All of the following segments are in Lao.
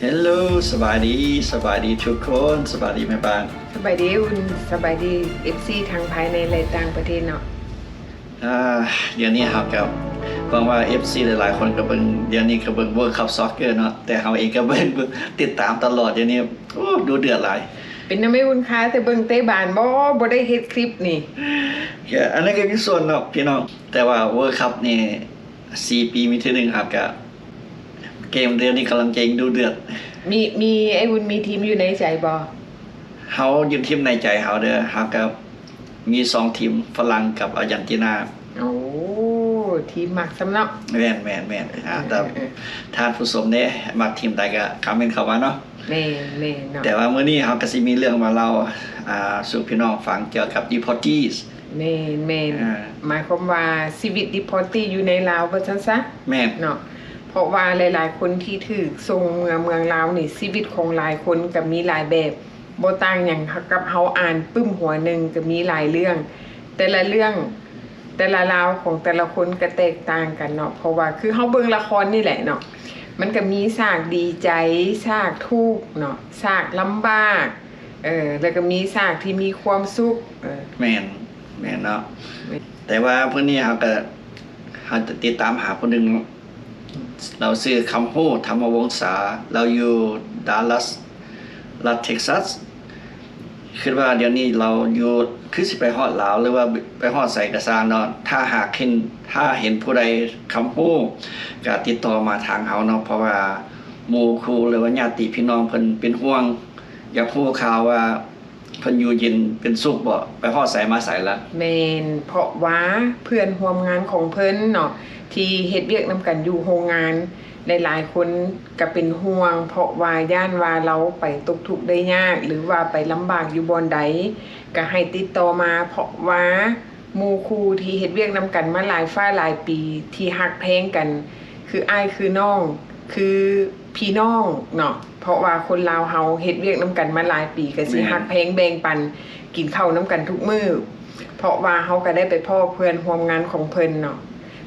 ເຮລໂລ ສະບາຍດີ ສະບາຍດີທຸກຄົນ ສະບາຍດີແມ່ບ້ານ ສະບາຍດີອຸ່ນ ສະບາຍດີເອັຟຊີທັງພາຍໃນ ແລະ ຕ່າງປະເທດເນາະ. ອາ ດຽວນີ້ເຮົາກໍຫວັງວ່າເອັຟຊີຫຼາຍໆຄົນກໍເບິ່ງ ດຽວນີ້ກໍເບິ່ງ World Cup Soccer ເນາະ ແຕ່ເຮົາເອງກໍເບິ່ງ ຕິດຕາມຕະຫຼອດ ດຽວນີ້ ໂອ້ ດຸເດືອດຫຼາຍ. ເປັນນຳໄອ້ອຸ່ນຄາ ແຕ່ເບິ່ງເຕະບານບໍ່ ບໍ່ໄດ້ເຮັດຄລິບນີ້? ກໍອັນນັ້ນກໍມີສ່ວນເນາະພີ່ນ້ອງ ແຕ່ວ່າ World Cup ນີ້ ສີ່ປີມີເທື່ອໜຶ່ງ ເຮົາກະ ເກມດຽວນີ້ກຳລັງຈະຍິງດຸເດືອດ. ມີ ມີ ໄອ້ວຸ້ນມີທີມຢູ່ໃນໃຈບໍ່? ເຮົາຢູ່ທີມໃນໃຈເຮົາເດີ ເຮົາກະມີສອງທີມ ຝຣັ່ງກັບອາເຈນຕິນາ. ໂອ້ ທີມມັກຊ້ຳເນາະ. ແມ່ນໆໆ ອາ ແຕ່ ເອີ ທ່ານຜູ້ຊົມເດ້ ມັກທີມໃດກະຄອມເມັນເຂົ້າມາເນາະ. ແມ່ນໆເນາະ ແຕ່ວ່າມື້ນີ້ເຮົາກະຊິມີເລື່ອງມາເລົ່າ ອ່າ ສູ່ພີ່ນ້ອງຟັງກ່ຽວກັບ Deportees. ແມ່ນໆ ອ່າ ໝາຍຄວາມວ່າຊີວິດ Deportee ຢູ່ໃນລາວວ່າຊັ້ນຊະ. ແມ່ນເນາະ ເພາະວ່າຫຼາຍໆຄົນທີ່ຖືກສົ່ງເມືອເມືອງລາວນີ້ ຊີວິດຂອງຫຼາຍຄົນກໍມີຫຼາຍແບບ ບໍ່ຕ່າງຫຍັງກັບເຮົາອ່ານປຶ້ມຫົວໜຶ່ງ ກໍມີຫຼາຍເລື່ອງ ແຕ່ລະເລື່ອງ ແຕ່ລະລາວຂອງແຕ່ລະຄົນກໍແຕກຕ່າງກັນເນາະ ເພາະວ່າຄືເຮົາເບິ່ງລະຄອນນີ້ແຫຼະເນາະ ມັນກໍມີສາກດີໃຈ ສາກທຸກເນາະ ສາກລຳບາກ ເອີ ແລ້ວກໍມີສາກທີ່ມີຄວາມສຸກ. ເອີ ແມ່ນ ແມ່ນເນາະ ແມ່ນ ແຕ່ວ່າມື້ນີ້ເຮົາກໍ ເຮົາຈະຕິດຕາມຫາຜູ້ໜຶ່ງ ລາວຊື່ ຄຳຮູ້ ທຳມະວົງສາ ລາວຢູ່ Dallas ລັດ Texas. ຄິດວ່າດຽວນີ້ລາວຢູ່ ຄືຊິໄປຮອດລາວ ຫຼືວ່າໄປຮອດໃສກໍຊ່າງເນາະ ຖ້າຫາກເຫັນ ຖ້າເຫັນຜູ້ໃດຄຳຮູ້ ກໍຕິດຕໍ່ມາທາງເຮົາເນາະ ເພາະວ່າໝູ່ຄູ່ ຫຼືວ່າຍາດຕິພີ່ນ້ອງເພິ່ນເປັນຫ່ວງ ຢາກຮູ້ຂ່າວວ່າ ເພິ່ນຢູ່ເຢັນເປັນສຸກບໍ່? ໄປຮອດໃສມາໃສລະ? ແມ່ນ ເພາະວ່າເພື່ອນຮ່ວມງານຂອງເພິ່ນເນາະ ທີ່ເຮັດວຽກນຳກັນຢູ່ໂຮງງານ ຫຼາຍໆຄົນກໍເປັນຫ່ວງ ເພາະວ່າຢ້ານວ່າລາວໄປຕົກທຸກໄດ້ຍາກ ຫຼືວ່າໄປລຳບາກຢູ່ບ່ອນໃດ ກໍໃຫ້ຕິດຕໍ່ມາ ເພາະວ່າໝູ່ຄູ່ທີ່ເຮັດວຽກນຳກັນມາຫຼາຍຟ້າຫຼາຍປີ ທີ່ຮັກແພງກັນ ຄືອ້າຍຄືນ້ອງ ຄືພີ່ນ້ອງເນາະ ເພາະວ່າຄົນລາວເຮົາເຮັດວຽກນຳກັນມາຫຼາຍປີ ກໍຊິ ແມ່ນ ຮັກແພງແບ່ງປັນ ກິນເຂົ້ານຳກັນທຸກມື້ ເພາະວ່າເຮົາກໍໄດ້ໄປພໍ້ເພື່ອນຮ່ວມງານຂອງເພິ່ນເນາະ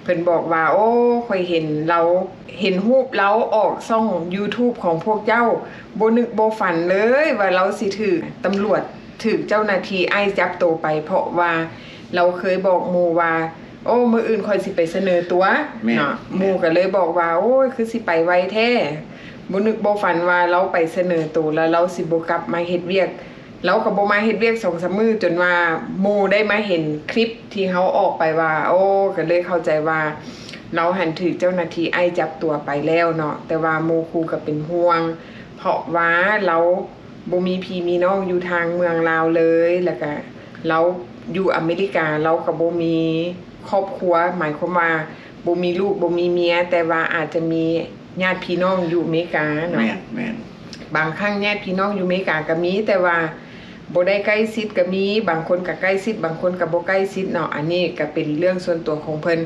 ເພິ່ນບອກວ່າ ໂອ້ ຂ້ອຍເຫັນລາວ ເຫັນຮູບລາວອອກຊ່ອງ YouTube ຂອງພວກເຈົ້າ ບໍ່ນຶກບໍ່ຝັນເລີຍວ່າລາວຊິຖືກຕຳຫຼວດ ຖືກເຈົ້າໜ້າທີ່ໄອສ໌ຈັບໂຕໄປ ເພາະວ່າລາວເຄີຍບອກໝູ່ວ່າ ໂອ້ ມື້ອື່ນຂ້ອຍຊິໄປສະເໜີຕົວ ແມ່ນ ເນາະ ແມ່ນ ໝູ່ກໍເລີຍບອກວ່າ ໂອ້ຍ ຄືຊິໄປໄວແທ້ ບໍ່ນຶກບໍ່ຝັນວ່າລາວໄປສະເໜີໂຕ ແລ້ວລາວຊິບໍ່ກັບມາເຮັດວຽກ ລາວກໍບໍ່ມາເຮັດວຽກສອງສາມມື້ ຈົນວ່າໝູ່ໄດ້ມາເຫັນຄລິບທີ່ເຮົາອອກໄປວ່າ ໂອ້ ກໍເລີຍເຂົ້າໃຈວ່າລາວຫັ້ນຖືກເຈົ້າໜ້າທີ່ໄອສ໌ຈັບຕົວໄປແລ້ວເນາະ ແຕ່ວ່າໝູ່ຄູ່ກໍເປັນຫ່ວງ ເພາະວ່າລາວ ບໍ່ມີພີ່ມີນ້ອງຢູ່ທາງເມືອງລາວເລີຍ ແລ້ວກະລາວຢູ່ອາເມລິກາ ລາວກໍບໍ່ມີຄອບຄົວ ໝາຍຄວາມວ່າບໍ່ມີລູກ ບໍ່ມີເມຍ ແຕ່ວ່າອາດຈະມີຍາດພີ່ນ້ອງຢູ່ອາເມລິກາເນາະ ແມ່ນ ແມ່ນ ບາງຄັ້ງຍາດພີ່ນ້ອງຢູ່ອາເມລິກາກໍມີ ແຕ່ວ່າບໍ່ໄດ້ໃກ້ຊິດກໍມີ ບາງຄົນກໍໃກ້ຊິດ ບາງຄົນກໍບໍ່ໃກ້ຊິດເນາະ ອັນນີ້ກໍເປັນເລື່ອງສ່ວນຕົວຂອງເພິ່ນ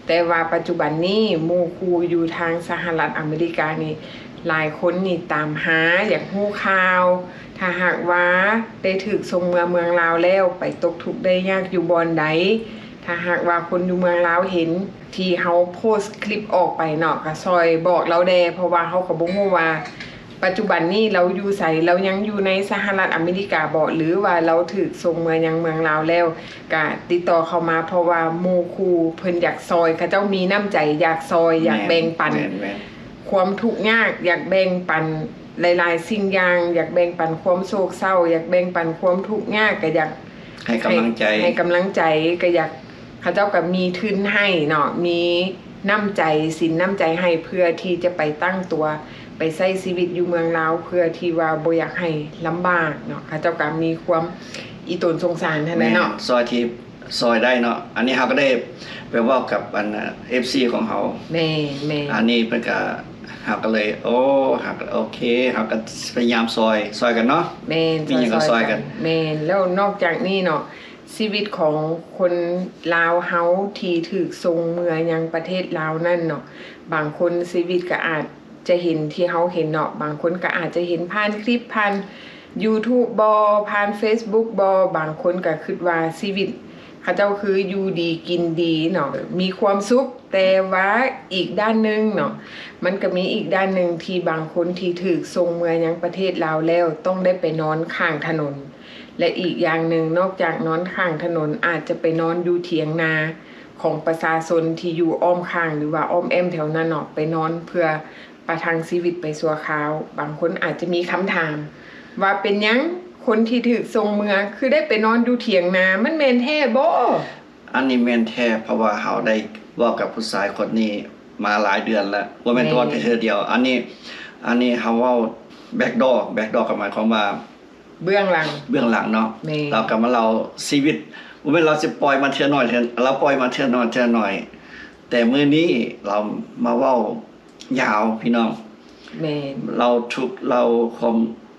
ແຕ່ວ່າປັດຈຸບັນນີ້ໝູ່ຄູ່ຢູ່ທາງສະຫະລັດອາເມລິການີ້ ຫຼາຍຄົນນີ້ຕາມຫາ ຢາກຮູ້ຂ່າວ ຖ້າຫາກວ່າໄດ້ຖືກສົ່ງເມືອເມືອງລາວແລ້ວ ໄປຕົກທຸກໄດ້ຍາກຢູ່ບ່ອນໃດ ຖ້າຫາກວ່າຄົນຢູ່ເມືອງລາວເຫັນທີ່ເຮົາໂພສຄລິບອອກໄປເນາະ ກໍຊ່ອຍບອກລາວແດ່ ເພາະວ່າເຮົາກໍບໍ່ຮູ້ວ່າປັດຈຸບັນນີ້ລາວຢູ່ໃສ ລາວຍັງຢູ່ໃນສະຫະລັດອາເມລິກາບໍ່ ຫຼືວ່າລາວຖືກສົ່ງເມືອຍັງເມືອງລາວແລ້ວ ກະຕິດຕໍ່ເຂົ້າມາ ເພາະວ່າໝູ່ຄູ່ເພິ່ນຢາກຊ່ອຍ ເຂົາເຈົ້າມີນ້ຳໃຈຢາກຊ່ອຍ ຢາກແບ່ງປັນ ແມ່ນ ແມ່ນ ຄວາມທຸກຍາກ ຢາກແບ່ງປັນຫຼາຍໆສິ່ງຢ່າງ ຢາກແບ່ງປັນຄວາມໂສກເສົ້າ ຢາກແບ່ງປັນຄວາມທຸກຍາກ ກະຢາກໃຫ້ກຳລັງໃຈ ໃຫ້ ໃຫ້ກຳລັງໃຈ ກະຢາກ ເຂົາເຈົ້າກະມີທຶນໃຫ້ເນາະ ມີນ້ຳໃຈ ສິນນ້ຳໃຈໃຫ້ ເພື່ອທີ່ຈະໄປຕັ້ງຕົວ ໄປໃຊ້ຊີວິດຢູ່ເມືອງລາວ ເພື່ອທີ່ວ່າບໍ່ຢາກໃຫ້ລຳບາກເນາະ ເຂົາເຈົ້າກໍມີຄວາມອີ່ຕົນສົງສານຫັ້ນແຫຼະເນາະ ແມ່ນ ຊ່ອຍທີ່ຊ່ອຍໄດ້ເນາະ ອັນນີ້ເຮົາກໍໄດ້ໄປເວົ້າກັບອັນ ເອັຟຊີຂອງເຮົາ ແມ່ນໆ ອັນນີ້ເພິ່ນກໍ ເຮົາກໍເລີຍ ໂອ້ ເຮົາກໍໂອເຄ ເຮົາກໍພະຍາຍາມຊ່ອຍ ຊ່ອຍກັນເນາະ ແມ່ນ ມີຫຍັງກໍຊ່ອຍກັນ ຊ່ອຍກັນ ແມ່ນ ແລ້ວນອກຈາກນີ້ເນາະ ຊີວິດຂອງຄົນລາວເຮົາທີ່ຖືກສົ່ງເມືອຍັງປະເທດລາວນັ້ນເນາະ ບາງຄົນຊີວິດກໍອາດ ຈະເຫັນທີ່ເຮົາເຫັນເນາະ ບາງຄົນກໍອາດຈະເຫັນຜ່ານຄລິບ ຜ່ານຢູທູບບໍ ຜ່ານເຟສບຸກບໍ ບາງຄົນກໍຄິດວ່າຊີວິດ ເຂົາເຈົ້າຄືຢູ່ດີກິນດີເນາະ ມີຄວາມສຸກ. ແຕ່ວ່າອີກດ້ານໜຶ່ງເນາະ ມັນກໍມີອີກດ້ານໜຶ່ງທີ່ບາງຄົນທີ່ຖືກສົ່ງເມືອຍັງປະເທດລາວແລ້ວ ຕ້ອງໄດ້ໄປນອນຂ້າງຖະໜົນ ແລະ ອີກຢ່າງໜຶ່ງ ນອກຈາກນອນຂ້າງຖະໜົນ ອາດຈະໄປນອນຢູ່ຖຽງນາຂອງປະຊາຊົນທີ່ຢູ່ອ້ອມຂ້າງ ຫຼືວ່າອ້ອມແອ້ມແຖວນັ້ນເນາະ ໄປນອນເພື່ອປະທັງຊີວິດໄປຊົ່ວຄາວ. ບາງຄົນອາດຈະມີຄຳຖາມວ່າ ເປັນຫຍັງຄົນທີ່ຖືກສົ່ງເມືອຄືໄດ້ໄປນອນຢູ່ຖຽງນາ ມັນແມ່ນແທ້ບໍ່? ອັນນີ້ແມ່ນແທ້ ເພາະວ່າເຮົາໄດ້ເວົ້າກັບຜູ້ຊາຍຄົນນີ້ມາຫຼາຍເດືອນແລ້ວ ບໍ່ແມ່ນແຕ່ວ່າແຕ່ເທື່ອດຽວ. ອັນນີ້ ອັນນີ້ເຮົາເວົ້າ backdoor backdoor ກໍໝາຍຄວາມວ່າ ເບື້ອງຫຼັງ ເບື້ອງຫຼັງເນາະ. ແມ່ນ ລາວກໍມາເລົ່າຊີວິດ ບໍ່ແມ່ນລາວຊິປ່ອຍມາເທື່ອໜ້ອຍ ເທື່ອ ລາວປ່ອຍມາເທື່ອໜ້ອຍ ເທື່ອໜ້ອຍ ແຕ່ມື້ນີ້ລາວມາເວົ້າຍາວພີ່ນ້ອງ. ແມ່ນ ເລົ່າທຸກ ເລົ່າຄວາມ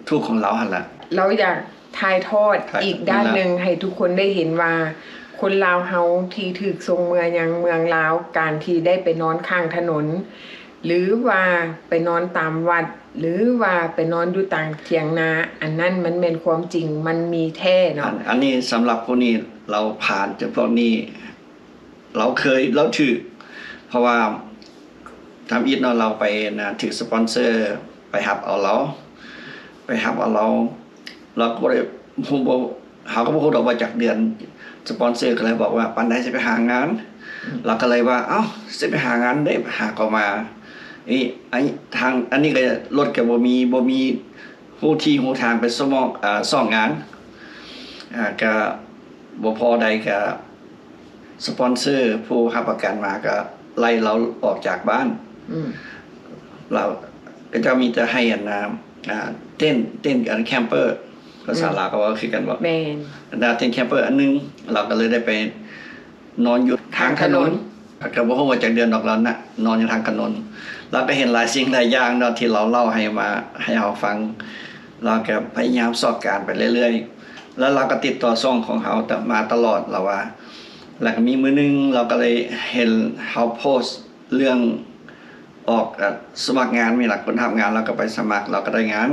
ທຸກຂອງລາວຫັ້ນລະ. ລາວຢາກຖ່າຍທອດ ຖ່າຍທອດ ອີກດ້ານໜຶ່ງ ນັ້ນລະ ໃຫ້ທຸກຄົນໄດ້ເຫັນວ່າ ຄົນລາວເຮົາທີ່ຖືກສົ່ງເມືອຍັງເມືອງລາວ ການທີ່ໄດ້ໄປນອນຂ້າງຖະໜົນ ຫຼືວ່າໄປນອນຕາມວັດ ຫຼືວ່າໄປນອນຢູ່ຕາມຖຽງນາ ອັນນັ້ນມັນແມ່ນຄວາມຈິງ ມັນມີແທ້ເນາະ. ອັນ ອັນນີ້ສຳລັບຜູ້ນີ້ ລາວຜ່ານຈາກພວກນີ້ ລາວເຄີຍ ລາວຖືກ ເພາະວ່າທຳອິດເນາະ ລາວໄປນະ ຖືກສະປອນເຊີໄປຮັບເອົາລາວ ໄປຮັບເອົາລາວ ລາວກໍບໍ່ໄດ້ຮູ້ ບໍ່ ເຮົາກໍບໍ່ຮູ້ດອກວ່າຈັກເດືອນ ສະປອນເຊີກໍເລີຍບອກວ່າ ປານໃດຊິໄປຫາງານ? ລາວກໍເລີຍວ່າ ເອົ້າ ຊິໄປຫາງານເດ້ ຫາກໍມາ ອີ ອັນ ທາງ ອັນນີ້ກໍລົດກໍບໍ່ມີ ບໍ່ມີຮູ້ທີ່ຮູ້ທາງໄປສະໝອກ ອາ ຊອກງານ ອາ ກໍບໍ່ພໍໃດ ກໍສະປອນເຊີຜູ້ຮັບປະກັນມາກໍໄລ່ລາວອອກຈາກບ້ານ. ອືມ ລາວ ເຂົາເຈົ້າມີແຕ່ໃຫ້ອັນນາ ອາ ເຕັນ ເຕັນ ອັນ ແຄມເປີ ພາສາ ອືມ ລາວກໍເວົ້າຄືກັນບໍ່? ແມ່ນ ອັນນາ ເຕັນແຄມເປີອັນໜຶ່ງ ລາວກໍເລີຍໄດ້ໄປນອນຢູ່ທາງຖະໜົນ ທາງຖະໜົນ ກໍບໍ່ຮູ້ວ່າຈັກເດືອນດອກ ລາວນະ ນອນຢູ່ທາງຖະໜົນ. ລາວກໍເຫັນຫຼາຍສິ່ງຫຼາຍຢ່າງເນາະ ທີ່ລາວເລົ່າໃຫ້ມາ ໃຫ້ເຮົາຟັງ ລາວກໍພະຍາຍາມຊອກການໄປເລື້ອຍໆ ແລ້ວລາວກໍຕິດຕໍ່ຊ່ອງຂອງເຮົາມາຕະຫຼອດ ລາວວ່າ. ແລ້ວກໍມີມື້ໜຶ່ງ ລາວກໍເລີຍເຫັນເຮົາໂພສເລື່ອງອອກ ອາ ສະໝັກງານ ມີຫຼາຍຄົນຮັບງານ ລາວກໍໄປສະໝັກ ລາວກໍໄດ້ງານ.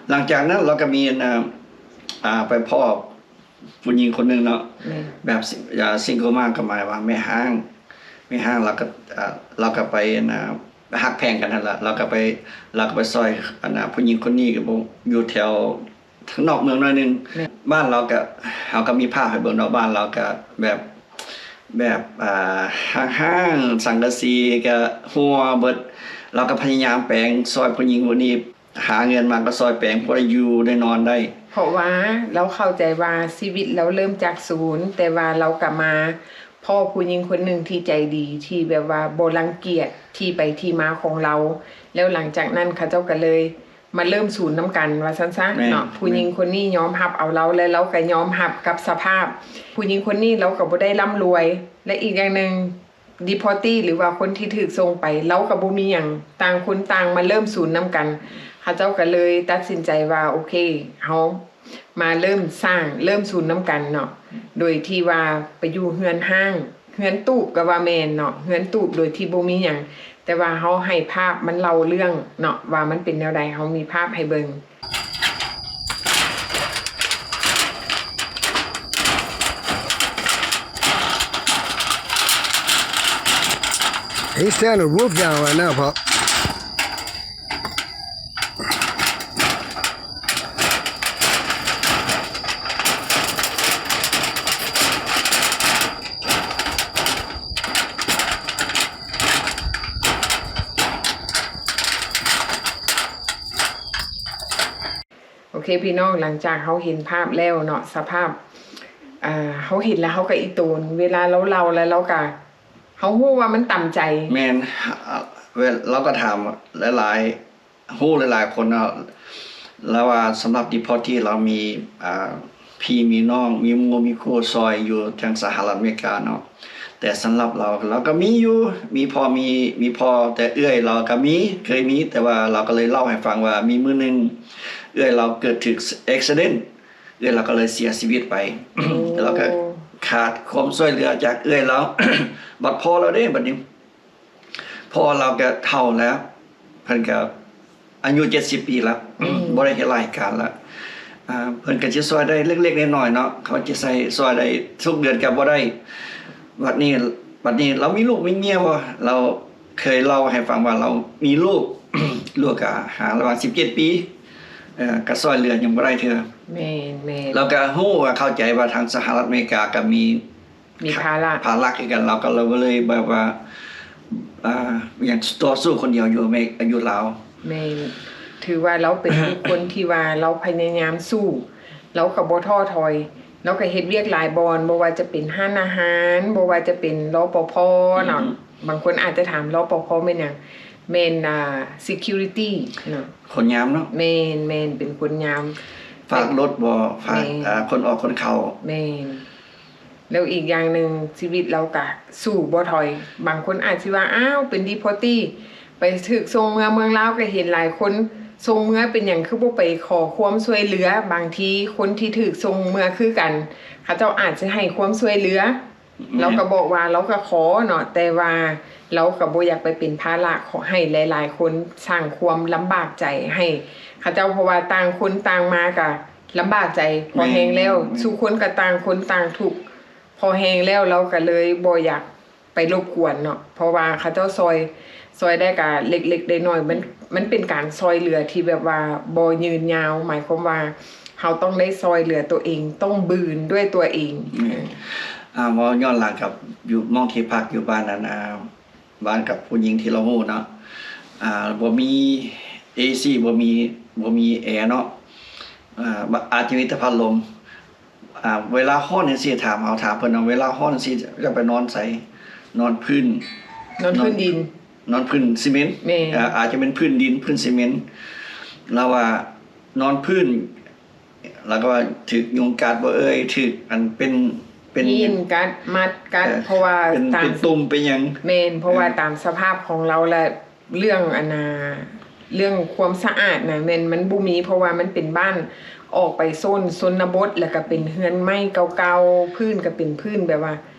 ຫຼັງຈາກນັ້ນ ລາວກໍມີ ອາ ອາ ໄປພໍ້ຜູ້ຍິງຄົນໜຶ່ງເນາະ ແມ່ນ ແບບ ອາ single mom ກໍໝາຍວ່າແມ່ຮ້າງ ແມ່ຮ້າງ ລາວກໍ ອາ ລາວກໍໄປ ອັນນາ ຮັກແພງກັນຫັ້ນລະ ລາວກໍໄປ ລາວກໍໄປຊ່ອຍ ອັນນາ ຜູ້ຍິງຄົນນີ້ ກໍຢູ່ແຖວ ທາງນອກເມືອງໜ້ອຍໜຶ່ງ. ແມ່ນ ບ້ານລາວກະ ເຮົາກະມີພາບໃຫ້ເບິ່ງເນາະ ບ້ານລາວກະແບບ ແບບ ອ່າ ຮ້າງໆ ສັງກະສີກະຮົ່ວເບິດ. ລາວກະພະຍາຍາມແປງຊ່ອຍຜູ້ຍິງຜູ້ນີ້ ຫາເງິນມາກະຊ່ອຍແປງ ພໍໄດ້ຢູ່ໄດ້ນອນໄດ້. ເພາະວ່າລາວເຂົ້າໃຈວ່າຊີວິດລາວເລີ່ມຈາກສູນ ແຕ່ວ່າລາວກະມາພໍ້ຜູ້ຍິງຄົນໜຶ່ງທີ່ໃຈດີ ທີ່ແບບວ່າບໍ່ລັງກຽດທີ່ໄປທີ່ມາຂອງລາວ. ແລ້ວຫຼັງຈາກນັ້ນເຂົາເຈົ້າກະເລີຍ ມາເລີ່ມສູນນຳກັນວ່າຊັ້ນຊະເນາະ. ແມ່ນ ຜູ້ຍິງຄົນນີ້ຍອມຮັບເອົາລາວ ແລະ ລາວກໍຍອມຮັບກັບສະພາບ. ຜູ້ຍິງຄົນນີ້ລາວກໍບໍ່ໄດ້ລ່ຳລວຍ ແລະ ອີກຢ່າງໜຶ່ງ deportee ຫຼືວ່າຄົນທີ່ຖືກສົ່ງໄປ ລາວກໍບໍ່ມີຫຍັງ ຕ່າງຄົນຕ່າງມາເລີ່ມສູນນຳກັນ. ເຂົາເຈົ້າກໍເລີຍຕັດສິນໃຈວ່າ ໂອເຄ ເຮົາມາເລີ່ມສ້າງ ເລີ່ມສູນນຳກັນເນາະ ໂດຍທີ່ວ່າໄປຢູ່ເຮືອນຮ້າງ ເຮືອນຕູບກໍວ່າແມ່ນເນາະ ເຮືອນຕູບໂດຍທີ່ບໍ່ມີຫຍັງ ແຕ່ວ່າເຮົາໃຫ້ພາບມັນເລົ່າເລື່ອງເນາະ ວ່າມັນເປັນແນວໃດ ເຮົາມີພາບໃຫ້ເບິ່ງ. He's tearing the roof down right now, Pop. ໂອເຄພີ່ນ້ອງ ຫຼັງຈາກເຮົາເຫັນພາບແລ້ວເນາະ ສະພາບ ເຮົາເຫັນແລ້ວເຮົາກະອີ່ຕົນ ເວລາລາວເລົ່າແລ້ວລາວກະ ເຮົາຮູ້ວ່າມັນຕຳໃຈ. ແມ່ນ ລາວກໍຖາມຫຼາຍໆ ຮູ້ຫຼາຍໆຄົນເນາະ ລາວວ່າສຳລັບ deportee ລາວມີ ອ່າ ພີ່ມີນ້ອງ ມີໝູ່ມີຄູ່ຊ່ອຍຢູ່ທາງສະຫະລັດອາເມລິກາເນາະ ແຕ່ສຳລັບລາວ ລາວກໍມີຢູ່ ມີພໍ່ ມີ ມີພໍ່ ແຕ່ເອື້ອຍລາວກໍມີ ເຄີຍມີ ແຕ່ວ່າລາວກໍເລີຍເລົ່າໃຫ້ຟັງວ່າ ມີມື້ໜຶ່ງເອື້ອຍລາວເກີດຖືກ accident ເອື້ອຍລາວກໍເລີຍເສຍຊີວິດໄປ ລາວກໍຂາດຄວາມຊ່ວຍເຫຼືອຈາກເອື້ອຍລາວ ບັດພໍ່ລາວເດ້ ບັດນີ້ ພໍ່ລາວກະເຖົ້າແລ້ວ ເພິ່ນກະອາຍຸເຈັດສິບປີແລ້ວ ອືມ ບໍ່ໄດ້ເຮັດລາຍການແລ້ວ ອ່າ ເພິ່ນກໍຊິຊ່ອຍໄດ້ເລັກໆນ້ອຍໆເນາະ ເຂົາຈະໃສ່ຊ່ອຍໄດ້ທຸກເດືອນກໍບໍ່ໄດ້. ບັດນີ້ ບັດນີ້ລາວມີລູກມີເມຍບໍ່? ລາວເຄີຍເລົ່າໃຫ້ຟັງວ່າລາວມີລູກ ລູກກໍຫ່າງລະຫວ່າງສິບເຈັດປີ ເອີ ກໍຊ່ອຍເຫຼືອຫຍັງບໍ່ໄດ້ເທື່ອ. ແມ່ນໆ ລາວກໍຮູ້ວ່າ ເຂົ້າໃຈວ່າທາງສະຫະລັດອາເມລິກາກໍມີ ມີພາລະ ພາລະຄືກັນ ລາວກໍເລີຍແບບວ່າ ອ່າ ຫຍັງ ຕໍ່ສູ້ຄົນດຽວຢູ່ເມ ຢູ່ລາວ. ແມ່ນ ຖືວ່າລາວເປັນບຸກຄົນທີ່ວ່າລາວພະຍາຍາມສູ້ ລາວກໍບໍ່ທໍ້ຖອຍ ລາວກໍເຮັດວຽກຫຼາຍບ່ອນ ບໍ່ວ່າຈະເປັນຮ້ານອາຫານ ບໍ່ວ່າຈະເປັນ ລປພ ເນາະ. ອືມ ບາງຄົນອາດຈະຖາມ ລປພ ແມ່ນຫຍັງ? ແມ່ນ ອ່າ security ເນາະ ຄົນຍາມເນາະ. ແມ່ນໆ ເປັນຄົນຍາມ ຝາກລົດບໍ່? ຝາກ ແມ່ນ ອ່າ ຄົນອອກຄົນເຂົ້າ. ແມ່ນ. ແລ້ວອີກຢ່າງໜຶ່ງ ຊີວິດລາວກະສູ້ບໍ່ຖອຍ. ບາງຄົນອາດຊິວ່າ ອ້າວ ເປັນ deportee ໄປຖືກສົ່ງເມືອເມືອງລາວ ກະເຫັນຫຼາຍຄົນສົ່ງເມືອ ເປັນຫຍັງຄືບໍ່ໄປຂໍຄວາມຊ່ວຍເຫຼືອ? ບາງທີຄົນທີ່ຖືກສົ່ງເມືອຄືກັນ ເຂົາເຈົ້າອາດຊິໃຫ້ຄວາມຊ່ວຍເຫຼືອ. ແມ່ນ. ລາວກະບອກວ່າລາວກະຂໍເນາະ ແຕ່ວ່າລາວກະບໍ່ຢາກໄປເປັນພາລະ ຂໍໃຫ້ຫຼາຍໆຄົນ ສ້າງຄວາມລຳບາກໃຈໃຫ້ເຂົາເຈົ້າ ເພາະວ່າຕ່າງຄົນຕ່າງມາກະ ລຳບາກໃຈພໍແຮງແລ້ວ. ແມ່ນ ແມ່ນ ສູ່ຄົນກໍຕ່າງຄົນຕ່າງທຸກພໍແຮງແລ້ວ ລາວກໍເລີຍບໍ່ຢາກໄປລົບກວນເນາະ ເພາະວ່າເຂົາເຈົ້າຊ່ອຍ ຊ່ອຍໄດ້ກະເລັກໆນ້ອຍໆ ມັນ ມັນເປັນການຊ່ອຍເຫຼືອທີ່ແບບວ່າບໍ່ຍືນຍາວ ໝາຍຄວາມວ່າເຮົາຕ້ອງໄດ້ຊ່ອຍເຫຼືອຕົວເອງ ຕ້ອງບືນດ້ວຍຕົວເອງ. ແມ່ນ. ອ່າ ເວົ້າຍ້ອນຫຼັງກັບຢູ່ ໝ່ອງທີ່ພັກຢູ່ບ້ານນັ້ນ ອ່າ ບ້ານກັບຜູ້ຍິງທີ່ລາວຮູ້ເນາະ ອ່າ ບໍ່ມີເອຊີ ບໍ່ມີ ບໍ່ມີແອເນາະ ອ່າ ອາດຈະມີແຕ່ພັດລົມ. ອ່າ ເວລາຮ້ອນຈັ່ງຊີ້ ຖາມເຮົາ ຖາມເພິ່ນວ່າ ເວລາຮ້ອນຈັ່ງຊີ້ ຈະໄປນອນໃສ? ນອນພື້ນ ນອນພື້ນດິນ ນອນພື້ນຊີເມັນ. ແມ່ນ. ອ່າ ອາດຈະເປັນພື້ນດິນ ພື້ນຊີເມັນ. ລາວວ່ານອນພື້ນ ລາວກໍວ່າຖືກຍຸງກັດບໍ່ເອີຍ ຖືກອັນເປັນ ເປັນ ປີນກັດ ມັດກັດ ເອີ ເພາະວ່າເປັນ ເປັນຕຸ່ມເປັນຫຍັງ. ແມ່ນ ເພາະວ່າ ເອີ ຕາມສະພາບຂອງລາວ ແລະ ເລື່ອງອັນນ່າ ເລື່ອງຄວາມສະອາດນະ ແມ່ນມັນບໍ່ມີ ເພາະວ່າມັນເປັນບ້ານອອກໄປໂຊນຊົນນະບົດ ແລ້ວກໍເປັນເຮືອນໄມ້ເກົ່າໆ ພື້ນກໍເປັນພື້ນແບບວ່າ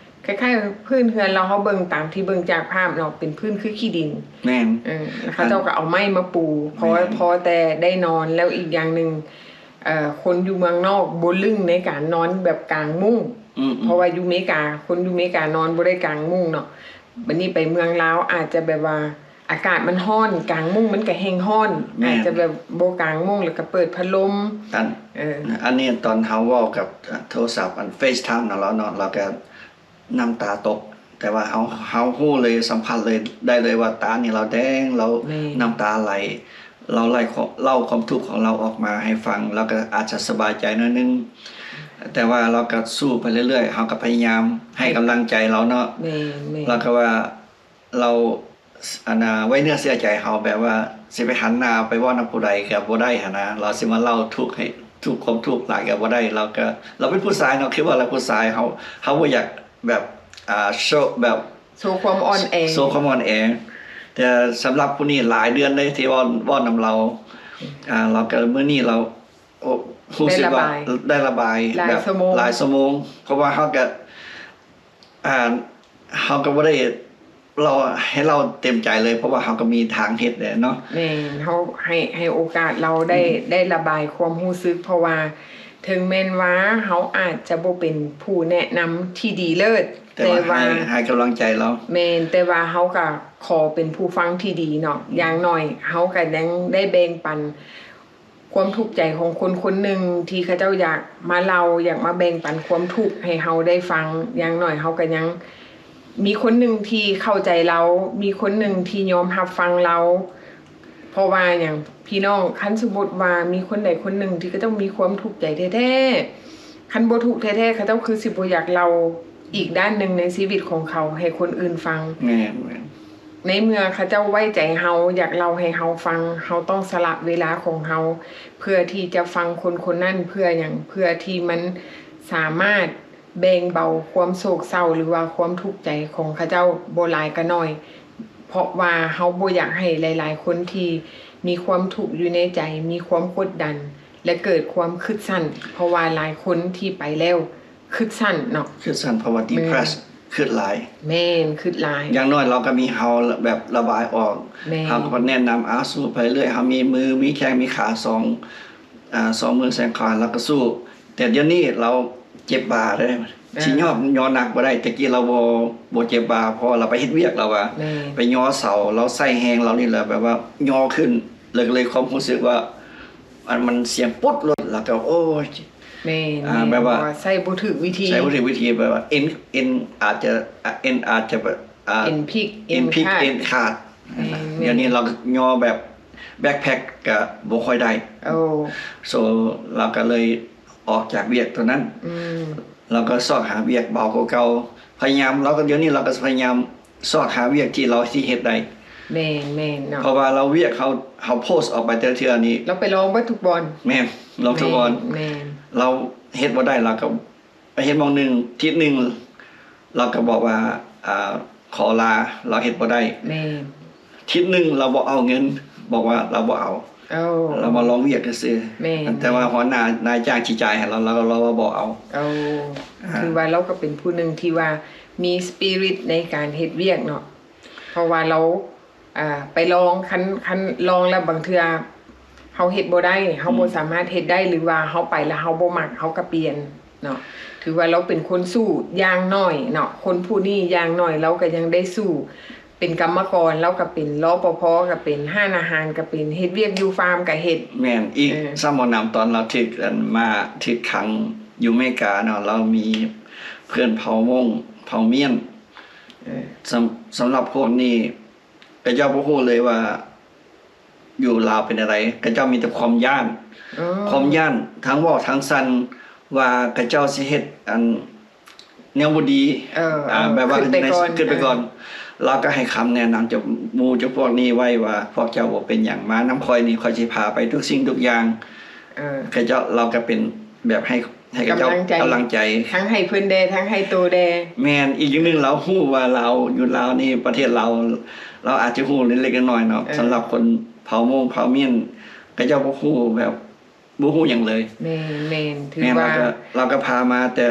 ຄ້າຍໆ ພື້ນເຮືອນລາວ ເຮົາເບິ່ງຕາມທີ່ເບິ່ງຈາກພາບເນາະ ເປັນພື້ນຄືຂີ້ດິນ. ແມ່ນ. ເອີ ແລ້ວເຂົາເຈົ້າກໍເອົາໄມ້ມາປູ ພໍ ແມ່ນ ພໍແຕ່ໄດ້ນອນ. ແລ້ວອີກຢ່າງໜຶ່ງ ເອີ ຄົນຢູ່ເມືອງນອກບໍ່ລຶ້ງໃນການນອນແບບກາງມຸ້ງ. ອືມໆ ເພາະວ່າຢູ່ເມກາ ຄົນຢູ່ເມການອນບໍ່ໄດ້ກາງມຸ້ງເນາະ. ບັດນີ້ໄປເມືອງລາວອາດຈະແບບວ່າ ອາກາດມັນຮ້ອນ ກາງມຸ້ງມັນກະແຮ່ງຮ້ອນ. ແມ່ນ. ອາດຈະແບບບໍ່ກາງມຸ້ງ ແລ້ວກະເປີດພັດລົມ. ອັນ ເອີ ອັນນີ້ຕອນເຮົາເວົ້າກັບ ໂທລະສັບ ອັນ FaceTime ນຳລາວເນາະ ລາວກະນ້ຳຕາຕົກ ແຕ່ວ່າເຮົາ ເຮົາຮູ້ເລີຍ ສຳຜັດເລີຍ ໄດ້ເລີຍວ່າຕານີ້ລາວແດງ ລາວ ແມ່ນ ນ້ຳຕາໄຫຼ ລາວໄຫຼ ເລົ່າຄວາມທຸກຂອງລາວອອກມາໃຫ້ຟັງ ລາວກະອາດຈະສະບາຍໃຈໜ້ອຍໜຶ່ງ ແຕ່ວ່າລາວກະສູ້ໄປເລື້ອຍໆ ເຮົາກະພະຍາຍາມໃຫ້ ໃຫ້ ກຳລັງໃຈລາວເນາະ. ແມ່ນໆ ລາວກະວ່າ ລາວ ອັນນ່າ ໄວ້ເນື້ອເຊື່ອໃຈເຮົາ ແບບວ່າຊິໄປຫັນໜ້າໄປເວົ້ານຳຜູ້ໃດກະບໍ່ໄດ້ຫັ້ນນະ ລາວຊິມາເລົ່າທຸກໃຫ້ ທຸກຄວາມທຸກຫຼາຍກະບໍ່ໄດ້. ລາວກະ ລາວເປັນຜູ້ຊາຍເນາະ ຄືວ່າລາວຜູ້ຊາຍ ເຮົາ ເຮົາບໍ່ຢາກແບບ ອ່າ ໂຊ ແບບ ໂຊຄວາມອ່ອນແອ ໂຊຄວາມອ່ອນແອ. ແຕ່ສຳລັບຜູ້ນີ້ຫຼາຍເດືອນເລີຍທີ່ເວົ້າ ເວົ້ານຳລາວ ອ່າ ລາວກະ ມື້ນີ້ລາວ ໂອ້ ຮູ້ສຶກວ່າ ໄດ້ລະບາຍ ໄດ້ລະບາຍ ຫຼາຍ ແບບ ຊົ່ວໂມງ ຫຼາຍຊົ່ວໂມງ ເພາະວ່າເຮົາກະ ອ່າ ເຮົາກໍບໍ່ໄດ້ເລົ່າໃຫ້ລາວເຕັມໃຈເລີຍ ເພາະວ່າເຮົາກໍມີທາງເຮັດແຫຼະເນາະ. ແມ່ນ ເຮົາໃຫ້ ໃຫ້ໂອກາດລາວໄດ້ ອືມ ໄດ້ລະບາຍຄວາມຮູ້ສຶກ ເພາະວ່າເຖິງແມ່ນວ່າເຮົາອາດຈະບໍ່ເປັນຜູ້ແນະນຳທີ່ດີເລີດ ແຕ່ ແຕ່ວ່າ ວ່າໃຫ້ ໃຫ້ກຳລັງໃຈລາວ. ແມ່ນ ແຕ່ວ່າເຮົາກໍຂໍເປັນຜູ້ຟັງທີ່ດີເນາະ. ອືມ ຢ່າງໜ້ອຍເຮົາກໍຍັງໄດ້ແບ່ງປັນ ຄວາມທຸກໃຈຂອງຄົນຄົນໜຶ່ງທີ່ເຂົາເຈົ້າຢາກມາເລົ່າ ຢາກມາແບ່ງປັນຄວາມທຸກໃຫ້ເຮົາໄດ້ຟັງ. ຢ່າງໜ້ອຍເຮົາກໍຍັງມີຄົນໜຶ່ງທີ່ເຂົ້າໃຈລາວ ມີຄົນໜຶ່ງທີ່ຍອມຮັບຟັງລາວ. ເພາະວ່າຫຍັງ ພີ່ນ້ອງ ຄັນສົມມຸດວ່າມີຄົນໃດຄົນໜຶ່ງທີ່ເຂົາເຈົ້າມີຄວາມທຸກໃຈແທ້ໆ ຄັນບໍ່ທຸກແທ້ໆ ເຂົາເຈົ້າຄືຊິບໍ່ຢາກເລົ່າອີກດ້ານໜຶ່ງໃນຊີວິດຂອງເຂົາໃຫ້ຄົນອື່ນຟັງ. ແມ່ນໆ ໃນເມື່ອເຂົາເຈົ້າໄວ້ໃຈເຮົາ ຢາກເລົ່າໃຫ້ເຮົາຟັງ ເຮົາຕ້ອງສະຫຼະເວລາຂອງເຮົາ ເພື່ອທີ່ຈະຟັງຄົນຄົນນັ້ນ. ເພື່ອຫຍັງ? ເພື່ອທີ່ມັນສາມາດແບ່ງເບົາຄວາມໂສກເສົ້າ ຫຼືວ່າຄວາມທຸກໃຈຂອງເຂົາເຈົ້າ ບໍ່ຫຼາຍກໍໜ້ອຍ ເພາະວ່າເຮົາບໍ່ຢາກໃຫ້ຫຼາຍໆຄົນທີ່ມີຄວາມທຸກຢູ່ໃນໃຈ ມີຄວາມກົດດັນ ແລະ ເກີດຄວາມຄຶດສັ້ນ ເພາະວ່າຫຼາຍຄົນທີ່ໄປແລ້ວ ຄຶດສັ້ນເນາະ ຄຶດສັ້ນ ເພາະວ່າ depress ແມ່ນ ຄຶດຫຼາຍ. ແມ່ນ ຄຶດຫຼາຍ. ຢ່າງໜ້ອຍເຮົາກໍມີເຮົາແບບລະບາຍອອກ. ແມ່ນ. ເຮົາກໍແນະນຳ ອາ ສູ້ໄປເລື້ອຍ ເຮົາມີມືມີແຂ້ງມີຂາສອງ ອ່າ ສອງມື້ແຊງຂວາ ລາວກໍສູ້. ແຕ່ດຽວນີ້ລາວເຈັບບ່າເດ້ ອ່າ ຊິຍໍ ຍໍໜັກບໍ່ໄດ້. ແຕ່ກີ້ລາວບໍ່ ບໍ່ເຈັບບ່າ ເພາະວ່າລາວໄປເຮັດວຽກ ລາວວ່າ ແມ່ນ ໄປຍໍເສົາ ລາວໃຊ້ແຮງລາວນີ້ແຫຼະ ແບບວ່າຍໍຂຶ້ນ ເລີຍ ເລີຍຄວາມຮູ້ສຶກວ່າ ອັນ ມັນສຽງປຸດໂລດ ແລ້ວກໍ ໂອ້ຍ ແມ່ນ ອ່າ ແມ່ນ ແບບວ່າ ເພາະວ່າໃຊ້ບໍ່ຖືກວິທີ ໃຊ້ບໍ່ຖືກວິທີ ແບບວ່າເອັນ ເອັນອາດຈະ ອ່າ ເອັນອາດຈະແບບ ອ່າ ເອັນພິກ ເອັນພິກ ເອັນຂາດ ເອັນຂາດ. ແມ່ນ ດຽວນີ້ລາວກໍຍໍແບບແບັກແພັກກໍບໍ່ຄ່ອຍໄດ້. ໂອ້ ໂຊ ລາວກໍເລີຍອອກຈາກວຽກຕົວນັ້ນ ອືມ ລາວກໍຊອກຫາວຽກເບົາກວ່າເກົ່າ. ພະຍາຍາມ ລາວກໍ ດຽວນີ້ລາວກໍພະຍາຍາມຊອກຫາວຽກທີ່ລາວຊິເຮັດໄດ້. ແມ່ນໆ ເນາະ ເພາະວ່າລາວ ວຽກເຮົາ ເຮົາໂພສອອກໄປແຕ່ລະເທື່ອນີ້ ລາວໄປລອງເບິດທຸກບ່ອນ. ແມ່ນ ລອງທຸກບ່ອນ. ແມ່ນ ລາວເຮັດບໍ່ໄດ້ ລາວກໍໄປເຮັດໝ່ອງໜຶ່ງ ທິດໜຶ່ງ ລາວກໍບອກວ່າ ອ່າ ຂໍລາ ລາວເຮັດບໍ່ໄດ້. ແມ່ນ ທິດໜຶ່ງລາວບໍ່ເອົາເງິນ ບອກວ່າລາວບໍ່ເອົາ. ໂອ້ ລາວມາລອງວຽກຊື່ໆ. ແມ່ນ ແຕ່ວ່າຫົວໜ້ານາຍຈ້າງຊິຈ່າຍໃຫ້ລາວ ລາວ ລາວວ່າບໍ່ເອົາ. ໂອ້ ອ່າ ຖືວ່າລາວກໍເປັນຜູ້ໜຶ່ງທີ່ວ່າມີສະປີຣິດໃນການເຮັດວຽກເນາະ ເພາະວ່າລາວ ອ່າ ໄປລອງ ຄັນ ຄັນລອງແລ້ວບາງເທື່ອເຮົາເຮັດບໍ່ໄດ້ ເຮົາບໍ່ ອືມ ສາມາດເຮັດໄດ້ ຫຼືວ່າເຮົາໄປແລ້ວເຮົາບໍ່ມັກ ເຮົາກໍປ່ຽນເນາະ. ຖືວ່າລາວເປັນຄົນສູ້ຢ່າງໜ້ອຍເນາະ ຄົນຜູ້ນີ້ຢ່າງໜ້ອຍລາວກໍຍັງໄດ້ສູ້. ເປັນກຳມະກອນ ລາວກໍເປັນ ລປພ ກໍເປັນ ຮ້ານອາຫານກໍເປັນ ເຮັດວຽກຢູ່ຟາມກໍເຮັດ. ແມ່ນອີກ ເອີ ຊ້ຳບໍ່ໜຳ ຕອນລາວຖືກ ອັນ ມາຖືກຂັງຢູ່ເມກາເນາະ ລາວມີເພື່ອນເຜົ່າມົ້ງ ເຜົ່າມ້ຽນ. ເອີ ສຳ ສຳລັບພວກນີ້ ຂະເຈົ້າບໍ່ຮູ້ເລີຍວ່າຢູ່ລາວເປັນແນວໃດ ຂະເຈົ້າມີແຕ່ຄວາມຢ້ານ. ອໍ ຄວາມຢ້ານ ທັງເວົ້າທັງສັ່ນວ່າຂະເຈົ້າຊິເຮັດອັນແນວບໍ່ດີ. ເອີ ອ່າ ເອີ ແບບວ່າ ຂຶ້ນໄປກ່ອນ ຂຶ້ນໄປກ່ອນ. ເອີ ລາວກໍໃຫ້ຄຳແນະນຳເຈົ້າ ໝູ່ເຈົ້າພວກນີ້ໄວ້ວ່າ ພວກເຈົ້າບໍ່ເປັນຫຍັງ ມານຳຂ້ອຍນີ້ ຂ້ອຍຊິພາໄປທຸກສິ່ງທຸກຢ່າງ. ເອີ ຂະເຈົ້າ ລາວກໍເປັນແບບໃຫ້ ໃຫ້ເຂົາເຈົ້າກຳລັງໃຈ ກຳລັງໃຈ ທັງໃຫ້ເພິ່ນແດ່ ທັງໃຫ້ໂຕແດ່. ແມ່ນ ອີກຢ່າງໜຶ່ງ ລາວຮູ້ວ່າລາວ ຢູ່ລາວນີ້ ປະເທດລາວ ລາວອາດຈະຮູ້ເລັກໆນ້ອຍໆເນາະ. ເອີ ສຳລັບຄົນເຜົ່າມົ້ງເຜົ່າມ້ຽນ ເຂົາເຈົ້າບໍ່ຮູ້ແບບ ບໍ່ຮູ້ຫຍັງເລີຍ. ແມ່ນໆ ຖື ແມ່ນ ວ່າ ລາວກໍ ລາວກໍພາມາແຕ່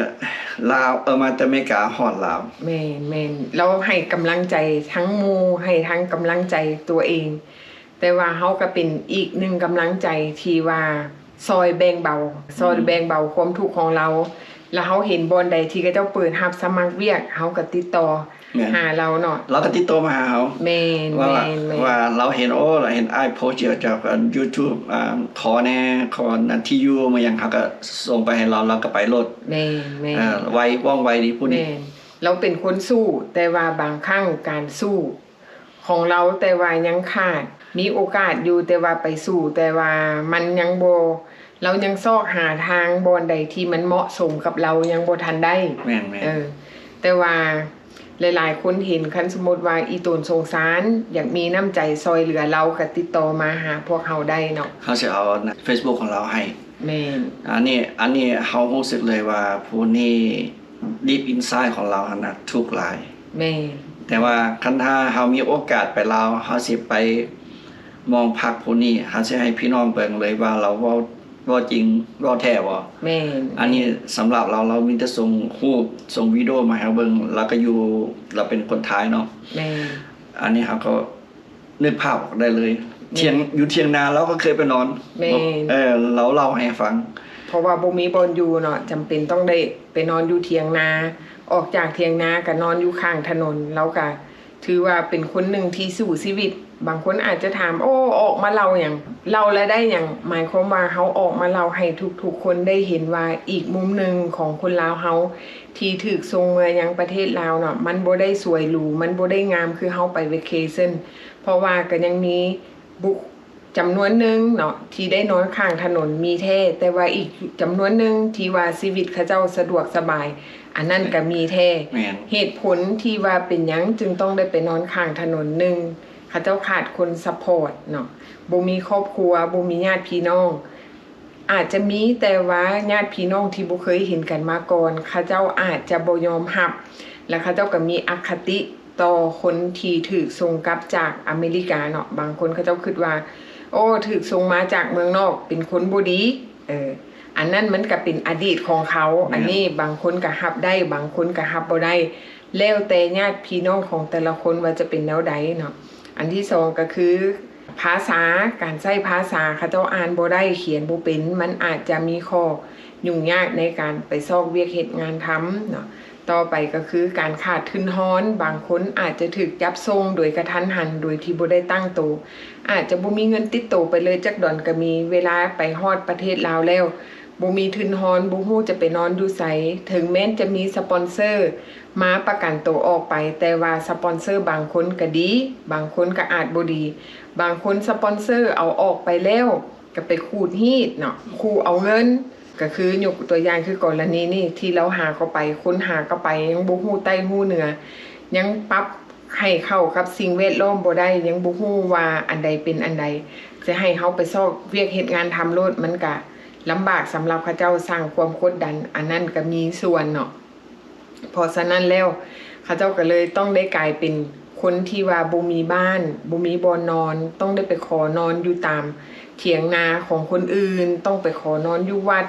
ລາວ ເອີ ມາແຕ່ເມກາຮອດລາວ. ແມ່ນໆ ລາວໃຫ້ກຳລັງໃຈທັງໝູ່ ໃຫ້ທັງກຳລັງໃຈຕົວເອງ. ແຕ່ວ່າເຮົາກໍເປັນອີກໜຶ່ງກຳລັງໃຈທີ່ວ່າຊ່ອຍແບ່ງເບົາ ຊ່ອຍ ອືມ ແບ່ງເບົາຄວາມທຸກຂອງລາວ ແລ້ວເຮົາເຫັນບ່ອນໃດທີ່ເຂົາເຈົ້າເປີດຮັບສະໝັກວຽກ ເຮົາກໍຕິດຕໍ່ ແມ່ນ ຫາລາວເນາະ. ລາວກໍຕິດຕໍ່ມາຫາເຮົາ. ແມ່ນ ວ່າ ແມ່ນໆ ວ່າລາວເຫັນ ໂອ້ ລາວເຫັນອ້າຍໂພສຈາກ ຈາກ ອ່າ ຢູທູບ ອ່າ ຂໍແດ່ ຂໍທີ່ຢູ່ ມາຫຍັງ ເຮົາກໍສົ່ງໄປໃຫ້ລາວ ລາວກໍໄປໂລດ. ແມ່ນໆ ເອີ ໄວ ວ່ອງໄວດີຜູ້ນີ້. ແມ່ນ ລາວເປັນຄົນສູ້ ແຕ່ວ່າບາງຄັ້ງການສູ້ ຂອງລາວ ແຕ່ວ່າຍັງຂາດ ມີໂອກາດຢູ່ ແຕ່ວ່າໄປສູ້ ແຕ່ວ່າມັນຍັງບໍ່ ລາວຍັງຊອກຫາທາງບ່ອນໃດທີ່ມັນເໝາະສົມກັບລາວ ຍັງບໍ່ທັນໄດ້. ແມ່ນໆ ເອີ ແຕ່ວ່າຫຼາຍໆຄົນເຫັນ ຄັນສົມມຸດວ່າອີ່ຕົນສົງສານ ຢາກມີນ້ຳໃຈຊ່ອຍເຫຼືອລາວ ກໍຕິດຕໍ່ມາຫາພວກເຮົາໄດ້ເນາະ. ເຮົາຊິເອົາເຟສບຸກຂອງລາວໃຫ້. ແມ່ນ ອັນນີ້ ອັນນີ້ເຮົາຮູ້ສຶກເລີຍວ່າຜູ້ນີ້ ດີບອິນໄຊຂອງລາວຫັ້ນນະ ທຸກຫຼາຍ. ແມ່ນ ແຕ່ວ່າຄັນຖ້າເຮົາມີໂອກາດໄປລາວ ເຮົາຊິໄປມອງພັກຜູ້ນີ້ ເຮົາຊິໃຫ້ພີ່ນ້ອງເບິ່ງເລີຍວ່າລາວເວົ້າ ເວົ້າຈິງ ເວົ້າແທ້ບໍ່. ແມ່ນ ອັນນີ້ສຳລັບລາວ ລາວມີແຕ່ສົ່ງຮູບ ສົ່ງວິດີໂອມາໃຫ້ເຮົາເບິ່ງ ລາວກໍຢູ່ ລາວເປັນຄົນໄທເນາະ. ແມ່ນ ອັນນີ້ເຮົາກໍ ນຶກພາບອອກໄດ້ເລີຍ. ແມ່ນ ຖຽງ ຢູ່ຖຽງນາລາວກໍເຄີຍໄປນອນ. ແມ່ນ ເອີ ລາວເລົ່າໃຫ້ຟັງ. ເພາະວ່າບໍ່ມີບ່ອນຢູ່ເນາະ ຈຳເປັນຕ້ອງໄດ້ໄປນອນຢູ່ຖຽງນາ ອອກຈາກຖຽງນາກໍນອນຢູ່ຂ້າງຖະໜົນ. ລາວກໍຖືວ່າເປັນຄົນໜຶ່ງທີ່ສູ້ຊີວິດ. ບາງຄົນອາດຈະຖາມ ໂອ້ ອອກມາເລົ່າຫຍັງ ເລົ່າແລ້ວໄດ້ຫຍັງ? ໝາຍຄວາມວ່າເຮົາອອກມາເລົ່າໃຫ້ທຸກໆຄົນໄດ້ເຫັນວ່າ ອີກມຸມໜຶ່ງຂອງຄົນລາວເຮົາທີ່ຖືກສົ່ງເມືອຍັງປະເທດລາວເນາະ ມັນບໍ່ໄດ້ສວຍຫຼູ ມັນບໍ່ໄດ້ງາມຄືເຮົາໄປເວເຄເຊິນ. ເພາະວ່າກໍຍັງມີບຸກ ຈຳນວນໜຶ່ງເນາະ ທີ່ໄດ້ນອນຂ້າງຖະໜົນມີແທ້ ແຕ່ວ່າອີກຈຳນວນໜຶ່ງທີ່ວ່າຊີວິດເຂົາເຈົ້າສະດວກສະບາຍ ອັນນັ້ນກໍມີແທ້. ແມ່ນ ເຫດຜົນທີ່ວ່າເປັນຫຍັງຈຶ່ງຕ້ອງໄດ້ໄປນອນຂ້າງຖະໜົນ ໜຶ່ງ ເຂົາເຈົ້າຂາດຄົນຊັບພອດເນາະ ບໍ່ມີຄອບຄົວ ບໍ່ມີຍາດພີ່ນ້ອງ. ອາດຈະມີ ແຕ່ວ່າຍາດພີ່ນ້ອງທີ່ບໍ່ເຄີຍເຫັນກັນມາກ່ອນ ເຂົາເຈົ້າອາດຈະບໍ່ຍອມຮັບ ແລະ ເຂົາເຈົ້າກໍມີອະຄະຕິຕໍ່ຄົນທີ່ຖືກສົ່ງກັບຈາກອາເມລິກາເນາະ. ບາງຄົນເຂົາເຈົ້າຄິດວ່າ ໂອ້ ຖືກສົ່ງມາຈາກເມືອງນອກ ເປັນຄົນບໍ່ດີ. ເອີ ອັນນັ້ນມັນກໍເປັນອະດີດຂອງເຂົາ. ແມ່ນ ອັນນີ້ບາງຄົນກໍຮັບໄດ້ ບາງຄົນກໍຮັບບໍ່ໄດ້ ແລ້ວແຕ່ຍາດພີ່ນ້ອງຂອງແຕ່ລະຄົນວ່າຈະເປັນແນວໃດເນາະ. ອັນທີສອງກໍຄື ພາສາ ການໃຊ້ພາສາ ເຂົາເຈົ້າອ່ານບໍ່ໄດ້ ຂຽນບໍ່ເປັນ ມັນອາດຈະມີຂໍ້ຫຍຸ້ງຍາກໃນການໄປຊອກວຽກເຮັດງານທຳເນາະ. ຕໍ່ໄປກໍຄືການຂາດທຶນຮອນ, ບາງຄົນອາດຈະຖືກຈັບສົ່ງໂດຍກະທັນຫັນ ໂດຍທີ່ບໍ່ໄດ້ຕັ້ງໂຕ, ອາດຈະບໍ່ມີເງິນຕິດໂຕໄປເລີຍຈັກດອນກໍມີ. ເວລາໄປຮອດປະເທດລາວແລ້ວ ບໍ່ມີທຶນຮອນ, ບໍ່ຮູ້ຈະໄປນອນຢູ່ໃສ. ເຖິງແມ່ນຈະມີສະປອນເຊີມາປະກັນໂຕອອກໄປ, ແຕ່ວ່າສະປອນເຊີບາງຄົນກໍດີ, ບາງຄົນກໍອາດບໍ່ດີ. ບາງຄົນສະປອນເຊີເອົາອອກໄປແລ້ວ ກໍໄປຂູດຮີດເນາະ, ຂູ່ເອົາເງິນ. ກໍຄືຍົກຕົວຢ່າງຄືກໍລະນີນີ້ ທີ່ລາວຫາເຂົ້າໄປ, ຄົ້ນຫາເຂົ້າໄປ ຍັງບໍ່ຮູ້ໃຕ້ຮູ້ເໜືອ, ຍັງປັບໃຫ້ເຂົ້າກັບສິ່ງແວດລ້ອມບໍ່ໄດ້, ຍັງບໍ່ຮູ້ວ່າອັນໃດເປັນອັນໃດ, ຈະໃຫ້ເຮົາໄປຊອກວຽກເຮັດງານທຳໂລດ ມັນກະລຳບາກສຳລັບເຂົາເຈົ້າ, ສ້າງຄວາມກົດດັນ, ອັນນັ້ນກະມີສ່ວນເນາະ. ເພາະສະນັ້ນແລ້ວ ເຂົາເຈົ້າກໍເລີຍຕ້ອງໄດ້ກາຍເປັນຄົນທີ່ວ່າບໍ່ມີບ້ານ, ບໍ່ມີບ່ອນນອນ, ຕ້ອງໄດ້ໄປຂໍນອນຢູ່ຕາມຖຽງນາຂອງຄົນອື່ນ, ຕ້ອງໄປຂໍນອນຢູ່ວັດ.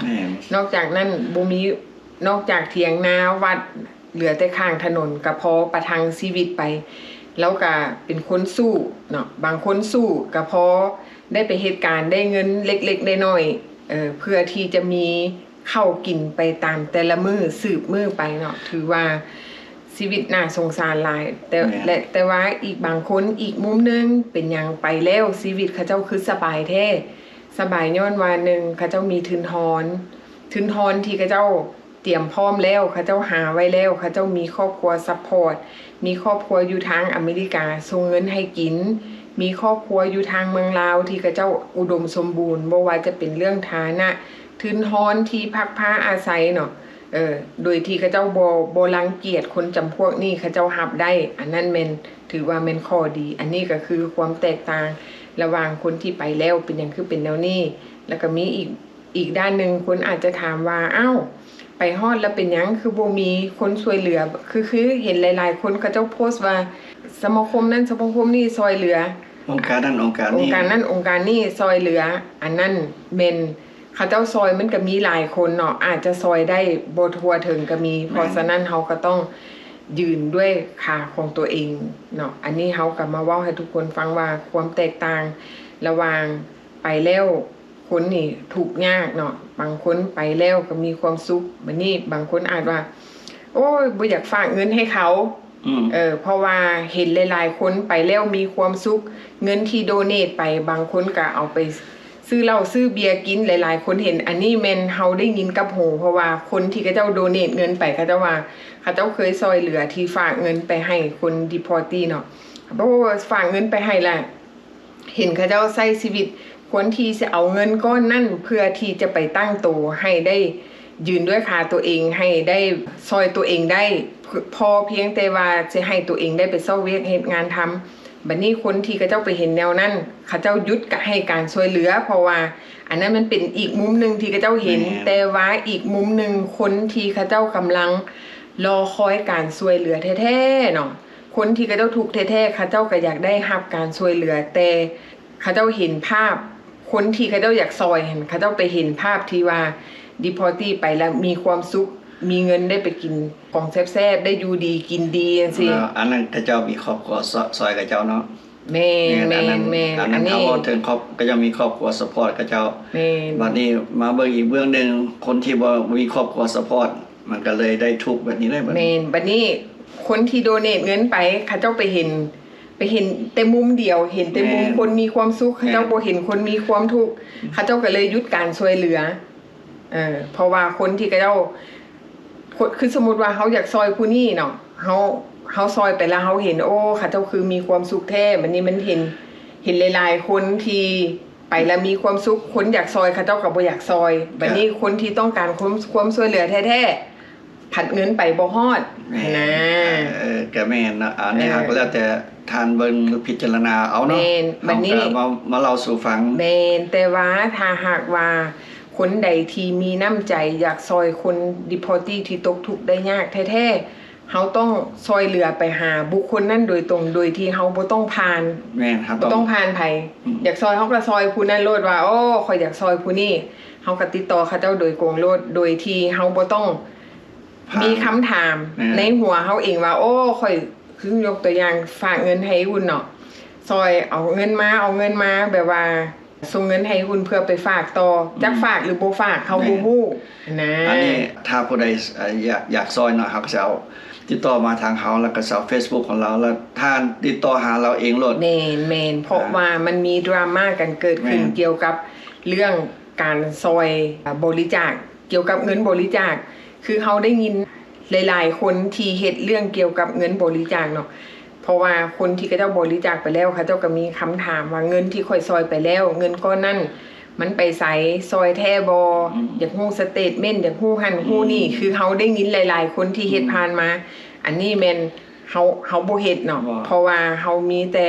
ແມ່ນ. ນອກຈາກນັ້ນບໍ່ມີ, ນອກຈາກຖຽງນາ, ວັດ, ເຫຼືອແຕ່ຂ້າງຖະໜົນ ກໍພໍປະທັງຊີວິດໄປ. ລາວກໍເປັນຄົນສູ້ເນາະ, ບາງຄົນສູ້ກໍພໍໄດ້ໄປເຮັດການ ໄດ້ເງິນເລັກໆນ້ອຍໆ ເອີ ເພື່ອທີ່ຈະມີ ເຂົ້າກິນໄປຕາມແຕ່ລະມື້ ສືບມື້ໄປເນາະ. ຖືວ່າຊີວິດໜ້າສົງສານຫຼາຍ. ແຕ່ ແມ່ນ. ແລະ ແຕ່ວ່າອີກບາງຄົນ ອີກມຸມໜຶ່ງ ເປັນຫຍັງໄປແລ້ວຊີວິດເຂົາເຈົ້າຄືສະບາຍແທ້? ສະບາຍຍ້ອນວ່າ ໜຶ່ງ ເຂົາເຈົ້າມີທຶນຮອນ, ທຶນຮອນທີ່ເຂົາເຈົ້າຕຽມພ້ອມແລ້ວ, ເຂົາເຈົ້າຫາໄວ້ແລ້ວ, ເຂົາເຈົ້າມີຄອບຄົວຊັບພອດ, ມີຄອບຄົວຢູ່ທາງອາເມລິກາສົ່ງເງິນໃຫ້ກິນ, ມີຄອບຄົວຢູ່ທາງເມືອງລາວທີ່ເຂົາເຈົ້າອຸດົມສົມບູນ, ບໍ່ວ່າຈະເປັນເລື່ອງຖານະ, ທຶນຮອນ, ທີ່ພັກພາອາໄສເນາະ, ເອີ ໂດຍທີ່ເຂົາເຈົ້າບໍ່ ບໍ່ລັງກຽດຄົນຈຳພວກນີ້, ເຂົາເຈົ້າຮັບໄດ້. ອັນນັ້ນແມ່ນ ຖືວ່າແມ່ນຂໍ້ດີ. ອັນນີ້ກໍຄືຄວາມແຕກຕ່າງລະຫວ່າງຄົນທີ່ໄປແລ້ວ ເປັນຫຍັງຄືເປັນແນວນີ້. ແລ້ວກໍມີອີກ ອີກດ້ານໜຶ່ງ ຄົນອາດຈະຖາມວ່າ ອ້າວ ໄປຮອດແລ້ວເປັນຫຍັງຄືບໍ່ມີຄົນຊ່ວຍເຫຼືອ? ຄື ຄືເຫັນຫຼາຍໆຄົນເຂົາເຈົ້າໂພສວ່າ ສະມາຄົມນັ້ນສະມາຄົມນີ້ຊ່ອຍເຫຼືອ, ອົງການນັ້ນອົງການນີ້ ອົງການນັ້ນອົງການນີ້ຊ່ອຍເຫຼືອ. ອັນນັ້ນແມ່ນ ເຂົາເຈົ້າຊ່ອຍມັນກໍມີຫຼາຍຄົນເນາະ, ອາດຈະຊ່ອຍໄດ້ບໍ່ທົ່ວເຖິງກໍມີ. ແມ່ນ. ເພາະສະນັ້ນເຮົາກໍຕ້ອງຢືນດ້ວຍຂາຂອງຕົວເອງເນາະ. ອັນນີ້ເຮົາກໍມາເວົ້າໃຫ້ທຸກຄົນຟັງວ່າຄວາມແຕກຕ່າງລະຫວ່າງໄປແລ້ວ ຄົນນີ້ທຸກຍາກເນາະ, ບາງຄົນໄປແລ້ວກໍມີຄວາມສຸກ. ບັດນີ້ບາງຄົນອາດວ່າ ໂອ້ຍ ບໍ່ຢາກຝາກເງິນໃຫ້ເຂົາ. ອືມ ເອີ ເພາະວ່າເຫັນຫຼາຍໆຄົນໄປແລ້ວມີຄວາມສຸກ, ເງິນທີ່ໂດເນດໄປ ບາງຄົນກໍເອົາໄປຊື້ເຫຼົ້າຊື້ເບຍກິນ. ຫຼາຍໆຄົນເຫັນ ອັນນີ້ແມ່ນເຮົາໄດ້ຍິນກັບຫູ, ເພາະວ່າຄົນທີ່ເຂົາເຈົ້າໂດເນດເງິນໄປ ເຂົາເຈົ້າວ່າ ເຂົາເຈົ້າເຄີຍຊ່ອຍເຫຼືອທີ່ຝາກເງິນໄປໃຫ້ຄົນ deportee ເນາະ, ບໍ່ວ່າຝາກເງິນໄປໃຫ້ລະ ເຫັນເຂົາເຈົ້າໃຊ້ຊີວິດ ຄວນທີ່ຈະເອົາເງິນກ້ອນນັ້ນເພື່ອທີ່ຈະໄປຕັ້ງໂຕໃຫ້ໄດ້ຢືນດ້ວຍຂາຕົວເອງ, ໃຫ້ໄດ້ຊ່ອຍຕົວເອງໄດ້ ພໍພຽງແຕ່ວ່າຈະໃຫ້ຕົວເອງໄດ້ໄປຊອກວຽກເຮັດງານທຳ. ບັດນີ້ຄົນທີ່ເຂົາເຈົ້າໄປເຫັນແນວນັ້ນ ເຂົາເຈົ້າຢຸດກະໃຫ້ການຊ່ວຍເຫຼືອ, ເພາະວ່າອັນນັ້ນມັນເປັນອີກມຸມໜຶ່ງທີ່ເຂົາເຈົ້າເຫັນ. ແມ່ນ. ແຕ່ວ່າອີກມຸມໜຶ່ງ ຄົນທີ່ເຂົາເຈົ້າກຳລັງລໍຄອຍການຊ່ວຍເຫຼືອແທ້ໆເນາະ, ຄົນທີ່ເຂົາເຈົ້າທຸກແທ້ໆ ເຂົາເຈົ້າກໍຢາກໄດ້ຮັບການຊ່ວຍເຫຼືອ, ແຕ່ເຂົາເຈົ້າເຫັນພາບ ຄົນທີ່ເຂົາເຈົ້າຢາກຊ່ອຍຫັ້ນ ເຂົາເຈົ້າໄປເຫັນພາບທີ່ວ່າ deportee ໄປແລ້ວມີຄວາມສຸກ, ມີເງິນໄດ້ໄປກິນຂອງແຊບໆ, ໄດ້ຢູ່ດີກິນດີຈັ່ງຊີ້. ແລ້ວອັນນັ້ນເຂົາເຈົ້າມີຄອບຄົວ ຊ່ອຍ ຊ່ອຍເຂົາເຈົ້າເນາະ. ແມ່ນ ແມ່ນ ແມ່ນ ອັນນັ້ນ ແມ່ນ ອັນນັ້ນ ອັນນີ້ ເຮົາເວົ້າເຖິງຄອບ ເຂົາເຈົ້າມີຄອບຄົວ support ເຂົາເບື້ອງ. ແມ່ນ. ບັດນີ້ມາເບິ່ງອີກເບື້ອງໜຶ່ງ ຄົນທີ່ບໍ່ ບໍ່ມີຄອບຄົວ support ມັນກໍເລີຍໄດ້ທຸກແບບນີ້ເລີຍບັດນີ້. ແມ່ນ. ບັດນີ້ຄົນທີ່ໂດເນດເງິນໄປ ເຂົາເຈົ້າໄປເຫັນ ໄປເຫັນແຕ່ມຸມດຽວ, ເຫັນແຕ່ມຸມ ແມ່ນ ຄົນມີຄວາມສຸກ, ແມ່ນ ເຂົາເຈົ້າບໍ່ເຫັນຄົນມີຄວາມທຸກ, ເຂົາເຈົ້າກໍເລີຍຢຸດການຊ່ວຍເຫຼືອ. ເອີ ເພາະວ່າຄົນທີ່ເຂົາເຈົ້າ ຄົນ ຄືສົມມຸດວ່າເຮົາຢາກຊ່ອຍຜູ້ນີ້ເນາະ, ເຮົາ ເຮົາຊ່ອຍໄປແລ້ວເຮົາເຫັນ ໂອ້ ເຂົາເຈົ້າຄືມີຄວາມສຸກແທ້, ບັດນີ້ມັນເຫັນ ເຫັນຫຼາຍໆຄົນທີ່ໄປແລ້ວມີຄວາມສຸກ, ຄົນຢາກຊ່ອຍເຂົາເຈົ້າກໍບໍ່ຢາກຊ່ອຍ, ບັດນີ້ ເອີ ຄົນທີ່ຕ້ອງການຄວາມ ຄວາມຊ່ວຍເຫຼືອແທ້ໆ ພັດເງິນໄປບໍ່ຮອດ. ແມ່ນ ນະ ເອີ ກໍແມ່ນເນາະ. ອັນນີ້ ເອີ ຫາກໍແລ້ວແຕ່ທ່ານເບິ່ງ ຫຼື ພິຈາລະນາເອົາເນາະ. ແມ່ນ. ບັດນີ້ ເຮົາກໍມາ ມາເລົ່າສູ່ຟັງ. ແມ່ນ. ແຕ່ວ່າຖ້າຫາກວ່າຄົນໃດທີ່ມີນ້ຳໃຈຢາກຊ່ອຍຄົນ deportee ທີ່ຕົກທຸກໄດ້ຍາກແທ້ໆ ເຮົາຕ້ອງຊ່ອຍເຫຼືອໄປຫາບຸກຄົນນັ້ນໂດຍຕົງ ໂດຍທີ່ເຮົາບໍ່ຕ້ອງຜ່ານ. ແມ່ນ. ເຮົາ ບໍ່ຕ້ອງ ຕ້ອງຜ່ານໃຜ. ອືມ. ຢາກຊ່ອຍເຮົາກໍຊ່ອຍຜູ້ນັ້ນໂລດວ່າ ໂອ້ ຂ້ອຍຢາກຊ່ອຍຜູ້ນີ້, ເຮົາກໍຕິດຕໍ່ເຂົາເຈົ້າໂດຍກົງໂລດ ໂດຍທີ່ເຮົາບໍ່ຕ້ອງ ຜ່ານ ມີຄຳຖາມ ແມ່ນ ໃນຫົວເຮົາເອງວ່າ ໂອ້ ຂ້ອຍ ຄືຍົກຕົວຢ່າງ ຝາກເງິນໃຫ້ອຸ່ນເນາະ, ຊ່ອຍເອົາເງິນມາ ເອົາເງິນມາ ແບບວ່າສົ່ງເງິນໃຫ້ຫຸ້ນເພື່ອໄປຝາກຕໍ່ ອືມ ຈັກຝາກຫຼືບໍ່ຝາກ ເຮົາ ແມ່ນ ບໍ່ຮູ້ນະ. ອັນນີ້ຖ້າຜູ້ໃດ ເອີ ຢາກ ຢາກຊ່ອຍເນາະ ເຮົາກໍຈະເອົາ ຕິດຕໍ່ມາທາງເຮົາ ແລ້ວກໍເອົາເຟສບຸກຂອງລາວ ແລ້ວທ່ານຕິດຕໍ່ຫາລາວເອງໂລດ. ແມ່ນໆ ເພາະ ອ່າ ວ່າມັນມີດຣາມາກັນເກີດຂຶ້ນ ແມ່ນ ກ່ຽວກັບເລື່ອງການຊ່ອຍ ອ່າ ບໍລິຈາກ ກ່ຽວກັບເງິນບໍລິຈາກ ຄືເຮົາໄດ້ຍິນຫຼາຍໆຄົນທີ່ເຮັດເລື່ອງກ່ຽວກັບເງິນບໍລິຈາກເນາະ ເພາະວ່າຄົນທີ່ເຂົາເຈົ້າບໍລິຈາກໄປແລ້ວ ເຂົາເຈົ້າກໍມີຄຳຖາມວ່າ ເງິນທີ່ຂ້ອຍຊ່ອຍໄປແລ້ວ ເງິນກ້ອນນັ້ນມັນໄປໃສ? ຊ່ອຍແທ້ບໍ່? ອືມ ຢາກຮູ້ສະເຕດເມັນ ຢາກຮູ້ຫັ້ນ ອືມ ຮູ້ນີ້ ຄືເຮົາໄດ້ຍິນຫຼາຍໆຄົນທີ່ເຮັດ ອືມ ຜ່ານມາ ອັນນີ້ແມ່ນ ເຮົາ ເຮົາບໍ່ເຮັດເນາະ ບໍ່ ເພາະວ່າເຮົາມີແຕ່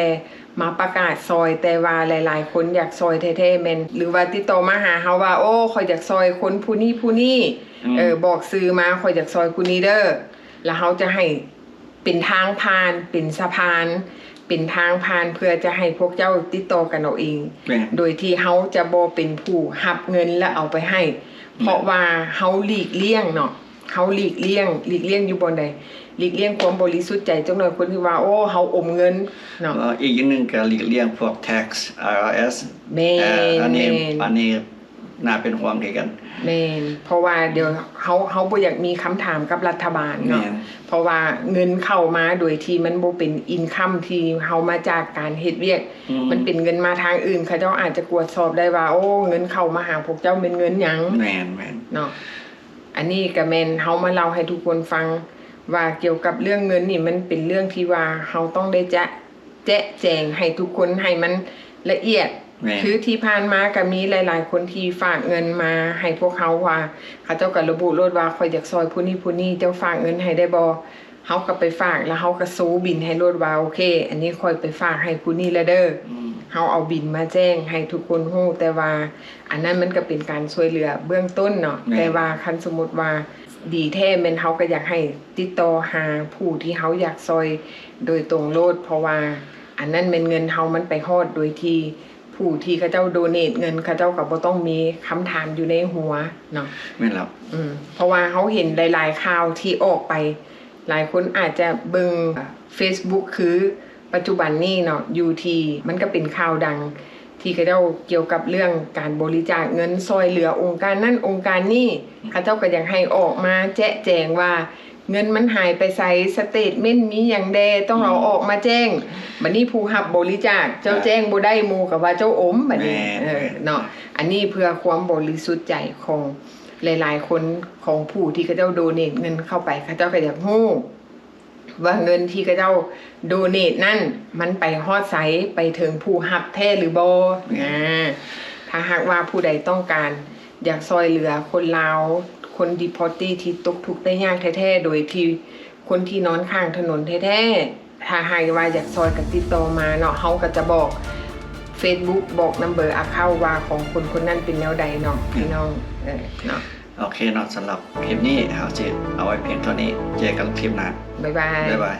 ມາປະກາດຊ່ອຍ ແຕ່ວ່າຫຼາຍໆຄົນຢາກຊ່ອຍແທ້ໆ ແມ່ນ ຫຼືວ່າຕິດຕໍ່ມາຫາເຮົາວ່າ ໂອ້ ຂ້ອຍຢາກຊ່ອຍຄົນຜູ້ນີ້ຜູ້ນີ້ ອືມ ເອີ ບອກຊື່ມາ ຂ້ອຍຢາກຊ່ອຍຜູ້ນີ້ເດີ ແລ້ວເຮົາຈະໃຫ້ເປັນທາງຜ່ານ ເປັນສະພານ ເປັນທາງຜ່ານ ເພື່ອຈະໃຫ້ພວກເຈົ້າຕິດຕໍ່ກັນເອົາເອງ ແມ່ນ ໂດຍທີ່ເຮົາຈະບໍ່ເປັນຜູ້ຮັບເງິນແລ້ວເອົາໄປໃຫ້ ແມ່ນ ເພາະວ່າເຮົາຫຼີກລ່ຽງເນາະ ເຮົາຫຼີກລ່ຽງ ຫຼີກລ່ຽງຢູ່ບ່ອນໃດ? ຫຼີກລ່ຽງຄວາມບໍລິສຸດໃຈຈັກໜ່ອຍ ຄົນທີ່ວ່າ ໂອ້ ເຮົາອົມເງິນເນາະ ເອີ ອີກຢ່າງໜຶ່ງກໍຫຼີກລ່ຽງພວກ tax IRS ແມ່ນ ເອີ ອັນນີ້ ແມ່ນ ອັນນີ້ໜ້າເປັນຫ່ວງຄືກັນ ແມ່ນ ເພາະວ່າດຽວເຮົາ ເຮົາບໍ່ຢາກມີຄຳຖາມກັບລັດຖະບານເນາະ ແມ່ນ ເພາະວ່າເງິນເຂົ້າມາໂດຍທີ່ມັນບໍ່ເປັນ income ທີ່ເຮົາມາຈາກການເຮັດວຽກ ອືມ ມັນເປັນເງິນມາທາງອື່ນ ເຂົາເຈົ້າອາດຈະກວດສອບໄດ້ວ່າ ໂອ້ ເງິນເຂົ້າມາຫາພວກເຈົ້າແມ່ນເງິນຫຍັງ? ແມ່ນໆ ເນາະ ອັນນີ້ກໍແມ່ນເຮົາມາເລົ່າໃຫ້ທຸກຄົນຟັງວ່າ ກ່ຽວກັບເລື່ອງເງິນນີ້ ມັນເປັນເລື່ອງທີ່ວ່າເຮົາຕ້ອງໄດ້ຈະແຈະແຈງໃຫ້ທຸກຄົນໃຫ້ມັນລະອຽດ ແມ່ນ ຄືທີ່ຜ່ານມາກໍມີຫຼາຍໆຄົນທີ່ຝາກເງິນມາໃຫ້ພວກເຮົາວ່າ ເຂົາເຈົ້າກໍລະບຸໂລດວ່າ ຂ້ອຍຢາກຊ່ອຍຜູ້ນີ້ຜູ້ນີ້ ເຈົ້າຝາກເງິນໃຫ້ໄດ້ບໍ່? ເຮົາກໍໄປຝາກ ແລ້ວເຮົາກໍໂຊບິນໃຫ້ໂລດວ່າ ໂອເຄ ອັນນີ້ຂ້ອຍໄປຝາກໃຫ້ຜູ້ນີ້ແລ້ວເດີ ອືມ ເຮົາເອົາບິນມາແຈ້ງໃຫ້ທຸກຄົນຮູ້ ແຕ່ວ່າອັນນັ້ນມັນກໍເປັນການຊ່ວຍເຫຼືອເບື້ອງຕົ້ນເນາະ ແມ່ນ ແຕ່ວ່າຄັນສົມມຸດວ່າດີແທ້ແມ່ນເຮົາກໍຢາກໃຫ້ຕິດຕໍ່ຫາຜູ້ທີ່ເຮົາຢາກຊ່ອຍໂດຍຕົງໂລດ ເພາະວ່າອັນນັ້ນແມ່ນເງິນເຮົາມັນໄປຮອດໂດຍທີ່ ຜູ້ທີ່ເຂົາເຈົ້າໂດເນດເງິນ ເຂົາເຈົ້າກໍບໍ່ຕ້ອງມີຄຳຖາມຢູ່ໃນຫົວເນາະ ແມ່ນແລ້ວ ອືມ ເພາະວ່າເຮົາເຫັນຫຼາຍໆຂ່າວທີ່ອອກໄປ ຫຼາຍຄົນອາດຈະເບິ່ງເຟສບຸກ ຄືປັດຈຸບັນນີ້ເນາະ ຢູ່ທີ່ມັນກໍເປັນຂ່າວດັງ ທີ່ເຂົາເຈົ້າກ່ຽວກັບເລື່ອງການບໍລິຈາກເງິນຊ່ອຍເຫຼືອອົງການນັ້ນອົງການນີ້ ເຂົາເຈົ້າກໍຢາກໃຫ້ອອກມາແຈະແຈງວ່າ ເງິນມັນຫາຍໄປໃສ? ສະເຕດເມັນມີຫຍັງແດ່? ຕ້ອງເອົາອອກມາແຈ້ງ. ບັດນີ້ຜູ້ຮັບບໍລິຈາກ ເຈົ້າແຈ້ງບໍ່ໄດ້ ໝູ່ກໍວ່າເຈົ້າອົມ ບັດນີ້ ແມ່ນ ເອີ ເນາະ ອັນນີ້ເພື່ອຄວາມບໍລິສຸດໃຈຂອງຫຼາຍໆຄົນ ຂອງຜູ້ທີ່ເຂົາເຈົ້າໂດເນດເງິນເຂົ້າໄປ ເຂົາເຈົ້າກໍຢາກຮູ້ວ່າເງິນທີ່ເຂົາເຈົ້າໂດເນດນັ້ນ ມັນໄປຮອດໃສ? ໄປເຖິງຜູ້ຮັບແທ້ຫຼືບໍ່? ແມ່ນ ອາ ຖ້າຫາກວ່າຜູ້ໃດຕ້ອງການ ຢາກຊ່ອຍເຫຼືອຄົນລາວ ຄົນ deportee ທີ່ຕົກທຸກໄດ້ຍາກແທ້ໆ ໂດຍທີ່ຄົນທີ່ນອນຂ້າງຖະໜົນແທ້ໆ ຖ້າຫາກວ່າຢາກຊ່ອຍກໍຕິດຕໍ່ມາເນາະ ເຮົາກໍຈະບອກເຟສບຸກ ບອກນຳເບີ account ວ່າຂອງຄົນຄົນນັ້ນເປັນແນວໃດເນາະ ອືມ ພີ່ນ້ອງ ເອີ ເນາະ ໂອເຄເນາະ ສຳລັບຄລິບນີ້ເຮົາຊິເອົາໄວ້ພຽງເທົ່ານີ້ ເຈີກັນຄລິບໜ້າ ບາຍບາຍ ບາຍບາຍ.